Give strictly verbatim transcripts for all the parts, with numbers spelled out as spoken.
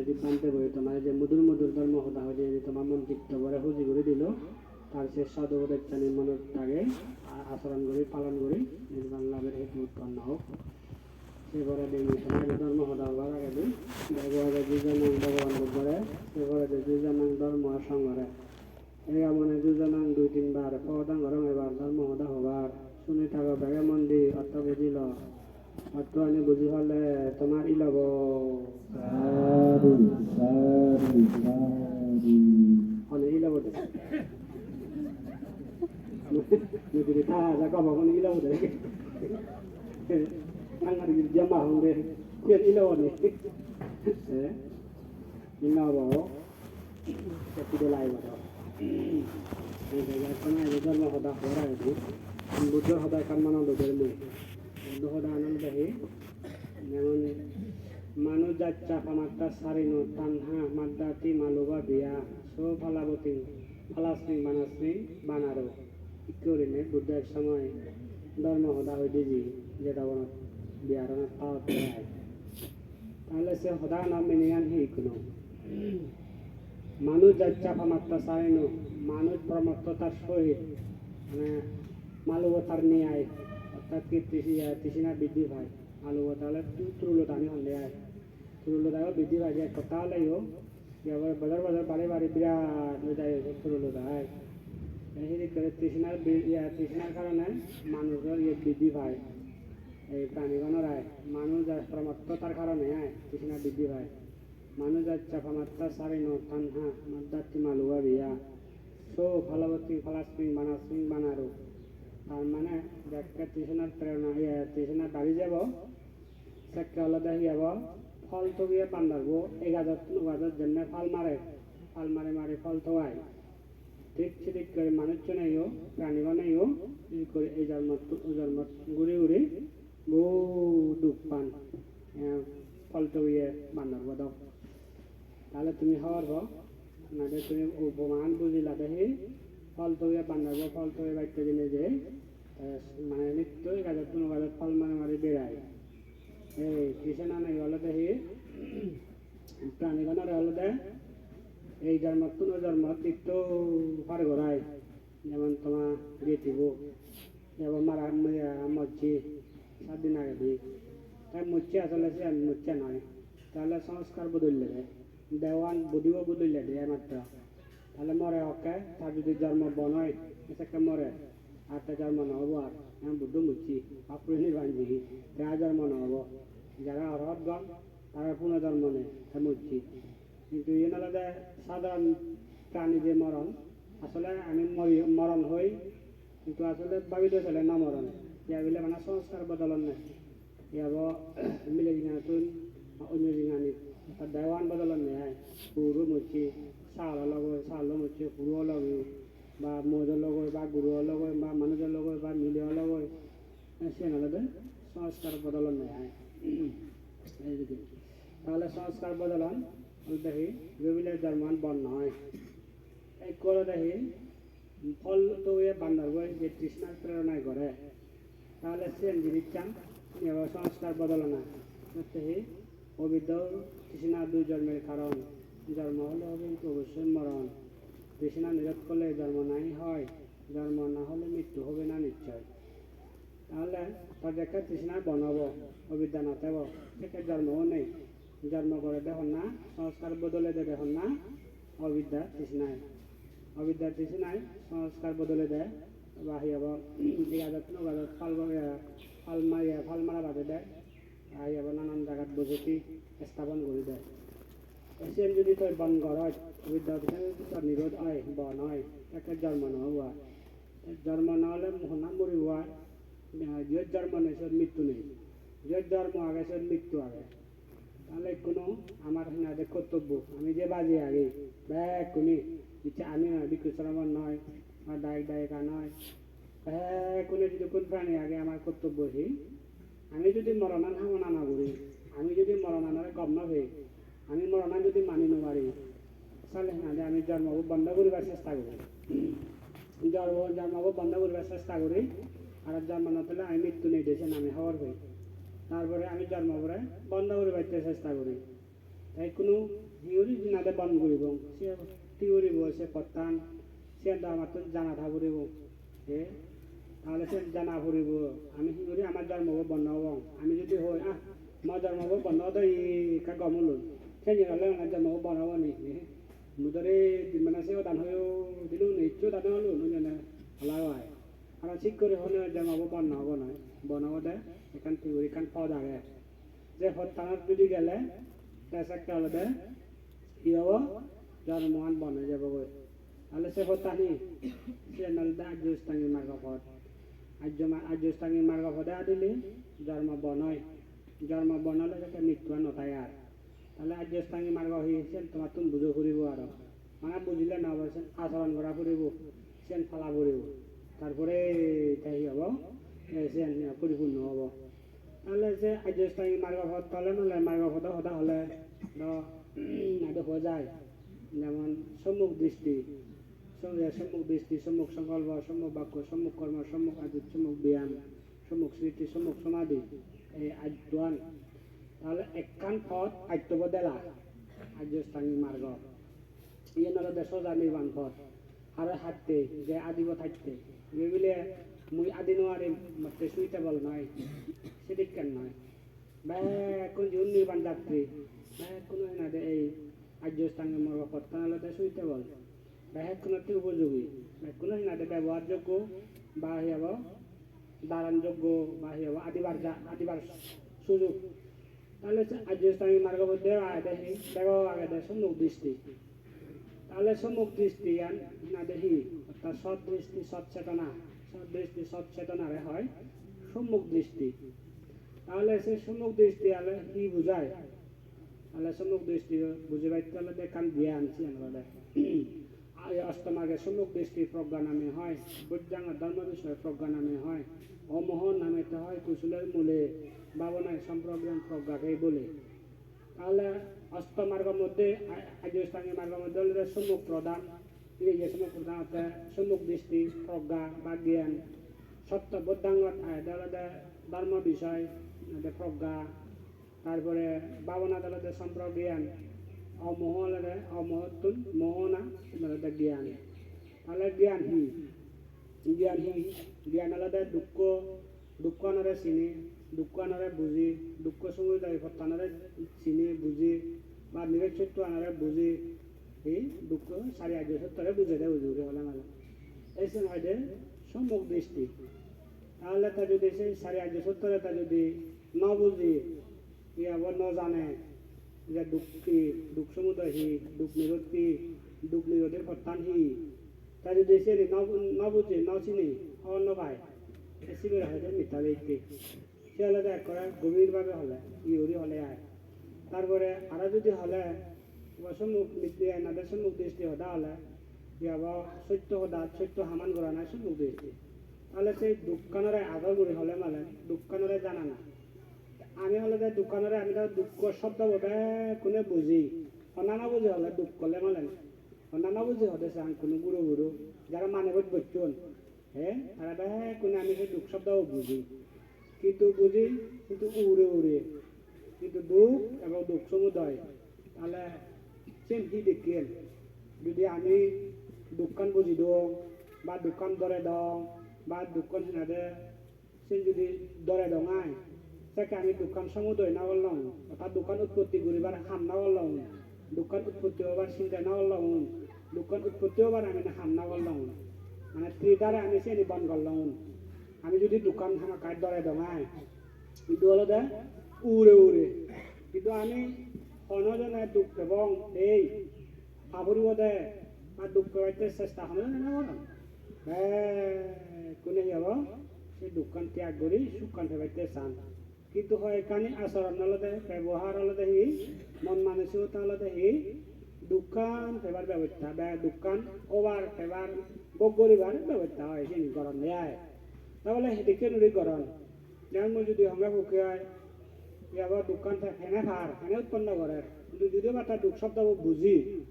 Bhante boi tomare je mudur mudur dhormo hoda hoide, je toma mon chitto bore huji guri dilo, tar se sod upodeshani monot rage, a-, acharon guri, palon guri, nirban labher hetu utponno hok. Se poredi mui tomare dhormo hoda hobar agedi, bhagavate jujanang Bhagavan Buddhore, se poredi jujanang dhormo ar songhore. Ega mone jujanang dui tin bar, po dangor ong ebar dhormo hoda hobar. Suni thago bege mon di, otto buji lo. Otto ani buji pale tomar ilo obo. Sadhu, sadhu, sadhu. Hone ilo obo de. Mui jodi ta aja kobo, hone ilo obo de. Tangar gidi jama honde. Ilo obo ni. Eh? Ilo obo. Te pide lai godo. Ei jagat kono age dhormo hoda hor age di. Buddhor hoda ekkan mane loder mui. Buddho hoda anan dehi. Jemon, manu jaccha pamatta sarino tanha maddati malobha viya so phalavati phalasming banasming banaro. Ikke gurinei Buddho ek somoy dhormo hoda hoi diji, Jetobonot biharonot paotte ai. Tahole se hodagano meaning-an hi ikkunu? Manuj jaccha pamatta sarino, manuj promattotar sohit, mane malubotar niyai, ortat ki tisi-, tisina biddhi pai. Malubotar ole tu-, turulodani honde ai. Turulodani biddhi pai je ek hotta oleyo, Ye bojor bojor bari bari birat oi jai se turuloda ai. Te hidikkore trishnar bi-, ye, trishnar karone manujor ye bidi pai. Ei pranigunor ai, manuj ar promattotar karone ai, trishna bidi pai. Manuj accha pamatta sarino tanha maddati malobha viya. So phalavati phalasming banasming banaro. Tar mane jekke trishnar prerona, ye, trishna bari jebo, sekke olode hi obo? Phol togiye bandorbo ei gajottun o gajot jemne phal mare, phal mari mari phol togai. Thik sidikke manucchuneyo, praniguneyo, sidikke ei jormottun o jormot guri guri bo duk pan, eh, phol togiye bandorbo dok. Tale tumi hobor po, nade tumi upoman bujilade hi, phol togiye bandorbo, phol togiye batte jeinei je, eh, mane nittoi gajottun o gajot phol mari mari berai. Ei, trishna nai olode hi, pranigunore olode ei jormottun o jormot itto par gorai, jemon toma ritibo, jemon mara, mara mojje, sat din agedi. Te mojje asole siyan mojje noi, tale sanskar bodolede, deoan bodibo bodolede ei matro. Tale more hokke, tar judi jormo bon oi, sekke more, ar te jormo no obo ar, emon Buddho mojje, bap purine banji, te ar jormo no obo. Jara arhat gon, tara puno jormo nei, te mojje. Hintu iyen olode sadharon prani je moron, asole ami mori, moron hoi, hintu asole babile sele no moron. Kiye bile mane sanskar bodolonne. Iyabo mile jinganittun onyo jinganit, orthat deoan bodolonne ai. Huro mojje, sagalo logoi, sagalo mojje, huro logoi, ba mojo logoi, ba guruo logoi, ba manujo logoi, ba mileo logoi. Eh, siyen olode sanskar bodolonne ai. Ei je. Tale sanskar bodolon olode hi, jubile jormoan bon noi. Ekko olode hi, phol togiye bandorbo je trishnar preronai gore, tale siyen jinissan ebo sanskar bodolana. Otte hi, অবিদ্যা তৃষ্ণা দুই জন্মের কারণ। জন্ম হলে হবে কিন্তু অবশ্যই মরণ। তৃষ্ণা নিরোধ করলে জন্ম নাই হয়, জন্ম না হলে মৃত্যু হবে না নিশ্চয়। Tale tar jekke trishna bon obo, obidya no tebo, sekke jormo o nei. Jormo gorede honna, sanskar bodolede honna, obidya trishnai. Obidya trishnai sanskar bodolede, ba hi obo, ei gajottun o gajot phal bo-, eh, phal mari, phal mara badede, ba hi obo, nanan jagat bosoti sthapon guri de. Te siyen judi tui bon goroj, obidya trishnai judi tor nirodh oi, bon oi, sekke jormo no obo ar. Te jormo no ole honna muribo ar. Eh, jiyot jormo nei, siyot mittu nei. Jiyot jormo age, siyot mittu age. Tale ikkunu amar hinade kortobbo, ami je baji agi, bekkune, icche ami noi, bhikkhu sramon noi, ba dayok dayika noi, bekkune jidukkun prani age, amar kortobbo hi? Ami judi moronan hamona no guri, ami judi moronanore gom no pei, ami moronan judi mani no pari, sale hinade ami jormobo bondo guribar chesta guri. Jormo, jormobo bondo guribar chesta guri, aro jormo no thele ami mittu nei de siyen ami hobor pei. Tar pore ami jormobore bondo guribatte chesta guri. Te ikkunu Hi guri hinade bon guribong, se theory bo, se pottan, siyan do amattun jana tha puribo. He? Tahole siyan jana puribo, ami hi guri amar jormobo bonno obong. Ami jodi hoi, "Ah, mo jormobo bonno odo," ekka gom olun. Siyan ole amar jormobo bonno obo ni? He? Mui dore din bana se hodan hoyo, dinu ne icchu hodan olun, oi jane hala oi. Aro sik guri hone jormobo bonno obo noi. Bonno obode ekkan theory, ekkan pot age. Je pottanot judi gele, te sekke olode hi obo? Jormoan bon oi jebogoi. Tale se pottan hi? Siyen olode Arjo Ostangik Margo pot. Arjo ma-, Arjo Ostangik Margo pode adile jormo bon oi. Jormo bon ole sekke mittuan no thai ar. Tale Arjo Ostangik Margo hi? Siyen tomattun bujo puribo aro. Mane bujile no obo, siyen achoron gora puribo, siyen pala puribo. Tar pore te hi obo? E, siyen hi, puripunno obo. Tale se Arjo Ostangik Margo pot hole mane margo podo hoda hole do, ado hoi jai. Jemon sommuk dristi, som-, e, sommuk dristi, sommuk songkolpo, sommuk bakko, sommuk kormo, sommuk ajit, sommuk biyam, sommuk sriti, sommuk somadhi, ei attoan. Tale ekkan pot attobo dela, Arjo Ostangik Margo. Iyen olode soja nirban pot. Aro hatte je adibo hatte. Ibe bile mui adi nw parim, motte suitable noi. Sedokken noi. Bekkun jigun nirban jatri, bekkun hinade ei Arjo Ostangik Margo pottan olode suitable. Bekkunotte upojogi. Bekkun hinade bebohar joggo ba hi obo, daran joggo ba hi obo, adibar ja-, adibar sujog. Tale se Arjo Ostangik Margo moddhe agede hi? Bego agede sommuk dristi. Tale sommuk dristiyan hinade hi? Orthat sot dristi, sot chetona. Sot dristi, sot chetonare hoi sommuk dristi. Tale se sommuk dristi ole hi bujai? Tale sommuk dristi bujibatte olode ekkan gyan, siyan olode. Ei osto marge sommuk dristi progga name hoi, bojjhanga dhormo bisoy progga name hoi, omoho name te hoi kusulor mule, bhabonai somprogyan progga kei bole. Tale osto margo moddhe, a-, Arjo Ostangik Margo moddhe olode sommuk prodhan, iye sommuk prodhan otte sommuk dristi progga ba gyan, sotto boddangot agede olode dhormo bisoy, olode progga, tar pore bhabonat olode somprogyan, omoho olode, omohottun mohona, siyen olode gyan. Tale gyan hi? Gyan hi? Gyan olode dukko, dukkanore sini, dukkanore buji, dukko somudoy pottanore sini, buji, ba nirod sottoanore buji, hi dukko sari ajjo sottore bujede uju guri hole male. Ei siyen hoide sommuk dristi. Tale te judi se sari ajjo sottore te judi no buji, iyabo no jane je duk hi, duk somudoy hi, duk nirod hi, duk nirodor pottan hi. Te judi siyeni no bu-, no buje, no sine, hobor no pai, te sibere hoide mittha bhitti. Se olode ekkore gobir bhabe hole, iye guri hole ai. Tar pore aro judi hole, ibo sommuk mit-, iye nade sommuk dristi hoda hole, iyabo sotto hoda, sotto haman gorana sommuk dristi. Tale se dukkanore ador guri hole male, dukkanore janana. Ami olode dukkanore, ami do dukko sobdobo bekkune buji. Honna no buji hole duk hole malen. Honna no buji hode se hono guro guro. Jara manebot bocchon, he, tara bekkune ami se duk sobdobo buji. Hintu buji, hintu ugure ugure. Hintu duk ebong duk somudoy. Tale siyen hi dekken? Judi ami dukkan buji dong, ba dukkan dore dong, ba dukkan hinade Sen judi dore dong ai, sekke ami dukkan somudoy no gollong, orthat dukkan utpotti guribar ham no gollong, dukkan utpotti obar sinta no gollong, dukkan utpotti obar ami ham no gollong. Mane tridhare ami siyeni bon gollong. Ami judi dukkan hamakkai dore dong ai, idu olode ugure ugure. Hintu ami hono jone duk pebong, ei, paburibo de, ar duk pebatte chesta hono jone no goron. Bekkune hi obo? Se dukkan tyag guri sukkan pebatte san. Hintu hoyekkani asoron olode, bebohar olode hi, mon manosikota olode hi, dukkan pebar bebosta, ba dukkan obar pebar, bhog guribar bebosta oi, siyeni goronde ai. Tahole hedekken guri goron. Jemon mui judi honge pokke oi, iyabo dukkan te hene par, hene utponno gorer. Hintu judi ba ta duk sobdobo buji,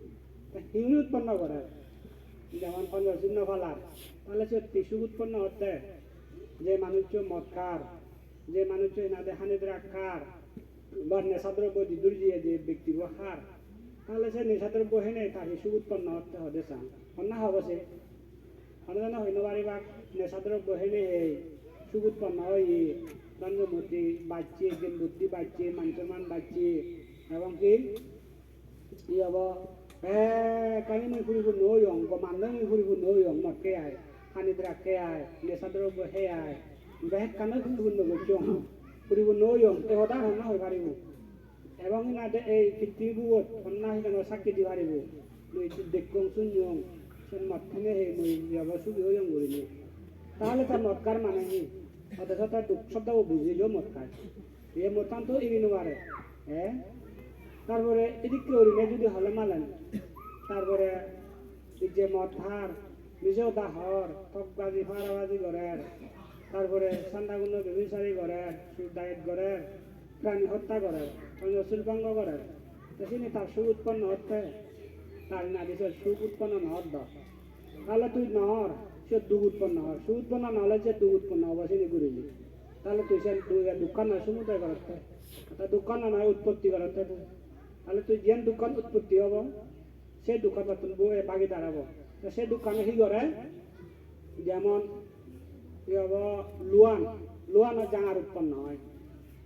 te hingiri utponno gorer. Jemon Panchashil no palar, tahole siyot hi suk utponno otte? Je manuccho mod har, je manuccho hinade hani drug har, ba nesha drobbo di duri jiye je bektibo har, Tale se nesa drobbo hene ta hi suk utponno otte hode san? Honna hobo se? Honna jone hoi no paribak, nesa drobbo hene hei suk utponno oye, dhon sompotti bacche, gyan buddhi bacche, man somman bacche, ebong ki, hi hobo, bekkani mui puripunno oyong, goman loi mui puripunno oyong, mot hei ai, hani drug hei ai, nesa drobbo hei ai, bekkani puripunno gocchong, puripunno oyong, ei hoda honna hoi paribo? Ebong hinade ei pittibi bugot honna hi jeno sakki di paribo? Mui dekkong sunyong, sen mot hene he mui hi hobo sugi oyong gurinei. Tahole ta mot har mane hi? Odeso ta duk sobdobo bujileyo mot har. Ye mottan to iri no pare. Eh? Tar pore edikke gurinei judi hole malen, tar pore ei je mot har, mije hoda hor, thokbaji, parabaji gorer, tar pore sandaguno bebisari gorer, sur dayet gorer, prani hotta gorer, Panchashil bhongo gorer, te sini tar suk utponno otte, tar nadi se suk utponno no or do. Tale tui no or, se duk utponno or. Suk utponno no ole je duk utponno obo sini gurile. Tale tui sen du-, dukkan noi sumudoy gorotte. Ta dukkan noi utpotti gorotte tui. Tale tui jiyan dukkan utpotti obo, se dukkan tottun bo-, e, bagidar obo. Te se dukkane hi gore? Jemon, hi hobo, luan, luano jangar utponno oi.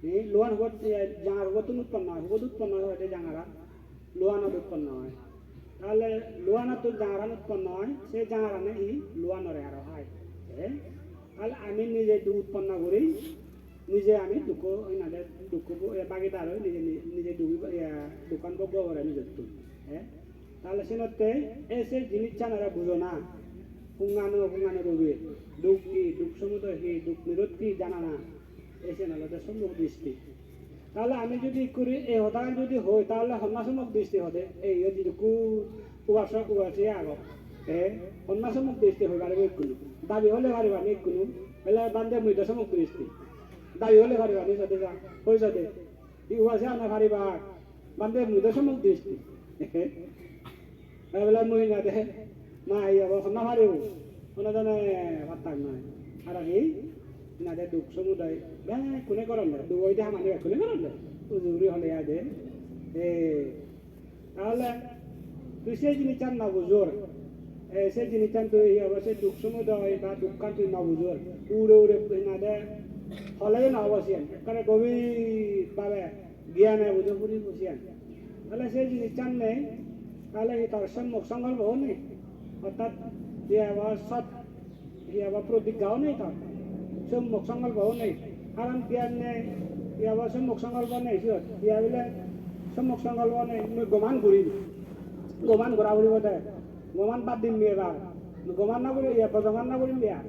Hi, luan hubot, e, jangar hubottun utponno oi, hubot utponno oi hoide jangara? Luanot utponno oi. Tale luanottun jangaran utponno oi, se jangarane hi luanore aro hai. E? Tale ami nije duk utponno guri, nije ami dukko, hinade dukko bo-, e, bagidar oi, nije ni-, nije duk, e, dukkan bhog gore nijottun. E? Tale senotte e se jinissan aro bujona. Pungano, pungano rubi. Duk hi, duk somudoy hi, duk nirod hi janana. E sen olode sommok dristi. Tale ami judi ikkuri e hodagan judi hoi, tale honna sommok dristi hode? Ei, iyot jidukku upasok upasika agon. E, honna sommok dristi hoi paribo ikkunu? Dabi hole pariba ni ikkunu? Bele bhante mui do sommok dristi. Dabi hole pariba ni sode ja? Hoi sode? Hi uba se ana paribak? Bhante mui do sommok dristi. Ebele mui hinade, ma, hi hobo, honna paribo? Hono jone pattak noi. Aro hi? Hinade duk somudoy bekkune goronde. Duk oide hamani bekkune goronde. Uju guri hole ade. E, tahole tui se jinissan no bujor. E, se jinissan tui hi hobo, se duk somudoy ba dukkan tui no bujor. Ure ure hinade hole no obo siyen. Ekkore gobir bhabe giyane bujo puribo siyen. Tale se jinissan nei, tale hi tor sommok songkolpo o nei? Ortat hi hobo, sot, hi hobo, protigga o nei tor. Sommok songkolpo o nei. Haron giyan nei, hi hobo, sommok songkolpo nei siyot. Hi hobo bile sommok songkolpo nei, mui goman gurim. Goman gora puribo de. Goman bad dim ebar. Goman no guri, iye, bojoman no gurim de ar.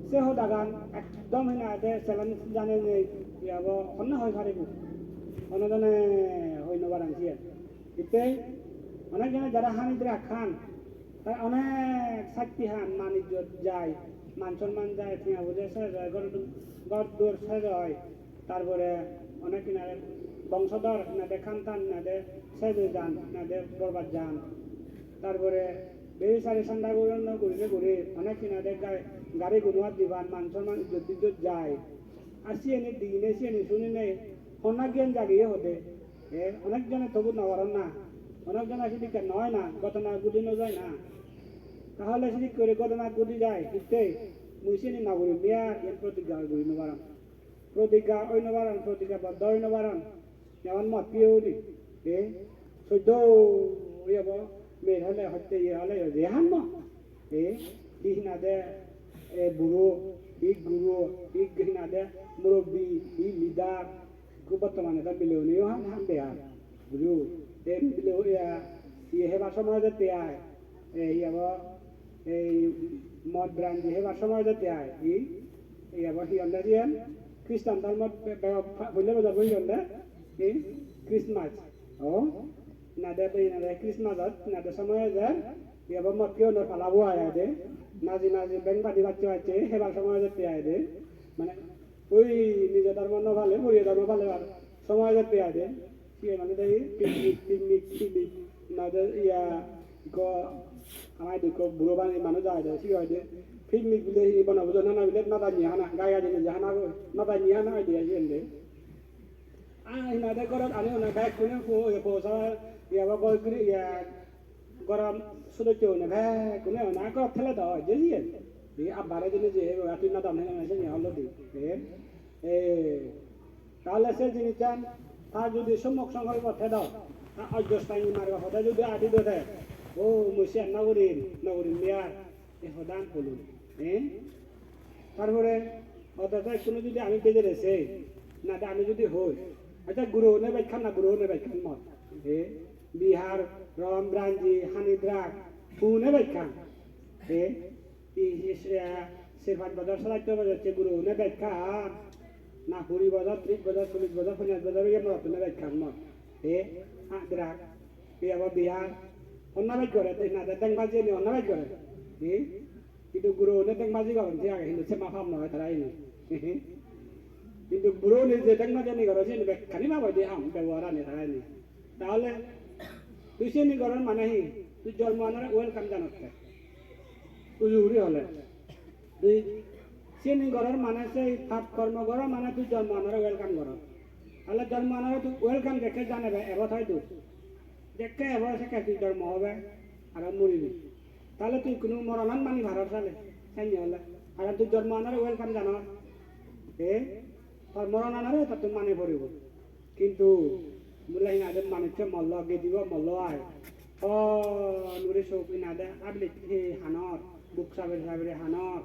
Se hodagan ekdom hinade challenge janei nei, iye, bo honna hoi paribo? Hono jone hoi no paran siyen. Itte onek jone jara hani drug han, tara onek sasti han, man ijjot jai, man somman jai, tenga poije ses oi, ghor, ghor dor ses oi. Tar pore onek hinade bongsodor hinade khandan hinade ses oi jan, hinade borbad jan. Tar pore bebisari sanda gurinei guri onek hinade ga-, gari guno ar diban man somman ijjot tijjot jai. Ar siyeni diginei siyeni suninei honna gyan jageye hode? E, onek jone tobu no paron na, onek jone sidikke noi na, ghotona gudi no jai na. Tahole sidikke guri ghotona gudi jai, hittei? Mui siyeni no gurim, mui ar iyen protigga guri no parong. Protigga oi no paron, protigga boddo oi no paron. Jemon mot piyegune, e, soddo oye bo, mer hole hotte ye hole ye je han mo. E, hi hinade, e, buro, hi guro, hi hinade murobbi, hi leader, ikko bottomane do mileguneyo han, han de ai. Buro, e, mile, e, ye hebar somoy jette ai. E, hi hobo, ei mot brandy hebar somoy jette ai, hi? Ei abar hi honde siyen? Christian dhormot be-, be-, pujlo bojor puri honde, hi? Christmas. O, hinade, hinade Christmasot, hinade somoy ejer, hi abar mot piyonor pala bo ai de, naji naji beng badi bacche bacche hebar somoy jette ai de. Mane, oi nije dhormo no pale, muriye dhormo palebar somoy jette ai de. Siyen olode hi picnic, picnic, picnic. Mane iya ikko ama idu ikko buro bani manuj agede, sibe hoide picnic bile hi bono bujo nana bile nadanye hana, gai gai nije hana, nadanye hana hoide siyen de. Ah, hinade gorot ani hona bekkune po-, posa Iya ba gor giri iya gorom sudocche hone bek hone hone ko thele do je je. Di abare jene je ro atu na dam hene se ne allo di. E. E. Tale se jinissan ta judi sommok songkolpo thedo, ta ojjostani margo pode judi adi do te, o mui siyan no gurim, no gurim biya, e hodan holun. E? Tarpore, ototo ekkuno judi ami bejere sei, na de ami judi hoi, accha guro hone bekkan na guro hone bekkan mot. E? Bihar, rom, branji, hani drug, hone bekkan. E? I, i, eh, ser pach bojor, sadaitto bojor se guro hone bekkan, na kuri bojor, tris bojor, chollis bojor, ponchas bojor oye morot hone bekkan mot. E, ha, drug. E abo bihar. Honna bej gore, te na de deng baji ni honna bej gore. E? Hintu guro hone deng baji goron, thik age, hintu se ma pap noi tara ini. Hintu guro hone je deng baji ni goron, sini bekkani pap oi de am, bebohar ani tara ini. Tahole tui siyeni goror mane hi? Tui jormo anore welcome janotte. Uju guri hole. Tui siyeni goror mane sei pap kormo goror mane tui jormo anore welcome goror. Tahole jormo anore tui welcome jekke janebe ebo thoi tui. Jekke ebo sekke tui jormo obe aro muribe. Tahole tui ikkunu moronan mani paror sale, senne ole. Karon tui jormo anore welcome janor. E? Tor moronanore tottun mani poribo. Kintu mule hinade manuccho mollo, gedibo mollo ai. Hon guri sok hinade ablit he hanor, buk sabere sabere hanor,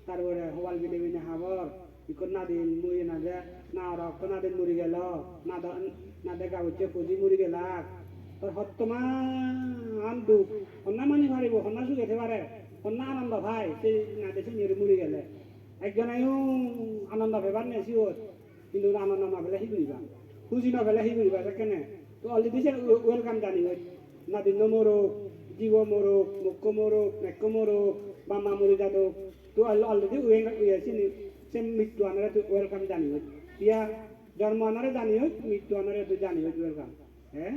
tar pore hobal bine bine habor. Ikko nadin mui hinade na aro ikko nadin muri gelo, nado-, nade gabucche puji muri gelak. Tor hottoman duk, honna mani paribo, honna suge te pare, honna anando pai, se hinade seni muri gele. Ekjoneyo anando pebar nei siyot. Hintu anando no pele hi guriba? Huji no pele hi guriba sekkene? To already se welcome jani oi. Nadinno morok, jibo morok, mokko morok, mekko morok, bamma mori jadok. To al-, already uye, uye sini, se mittu anore to welcome jani oi. Iya, jormo anore jani oi, mittu anore to jani oi welcome. Eh?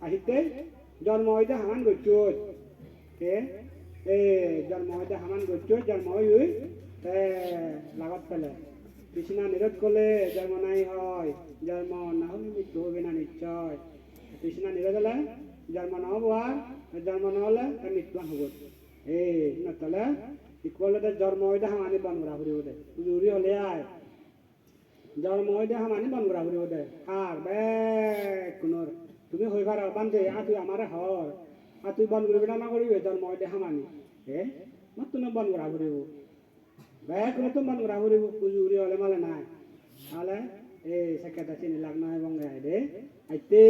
Ahitte jormo oide haman gocchoi. Te, e, jormo oide haman gocchoi, jormo oi oi, te lagot pele. Trishna nirod korle jormo nai hoi, jormo na hole mittu hobe na nischoi. Trishna nirod ole jormo no obo ar, jormo no ole te mittu an hobot. E, hinot ole, ikko olode jormo oide hamani bon gora puribo de. Uju guri hole ai. Jormo oide hamani bon gora puribo de. Har bekkunor. Tumi hoi paro, "Bhante, a tui amare hor. A tui bon guribe na no guribe jormo oide hamani?" E? Mattuno bon gora puribo. Bekkunottun bon gora puribo, uju guri ole male nai. Ale, e, sekke de sini lagna ebong ai de. Aite.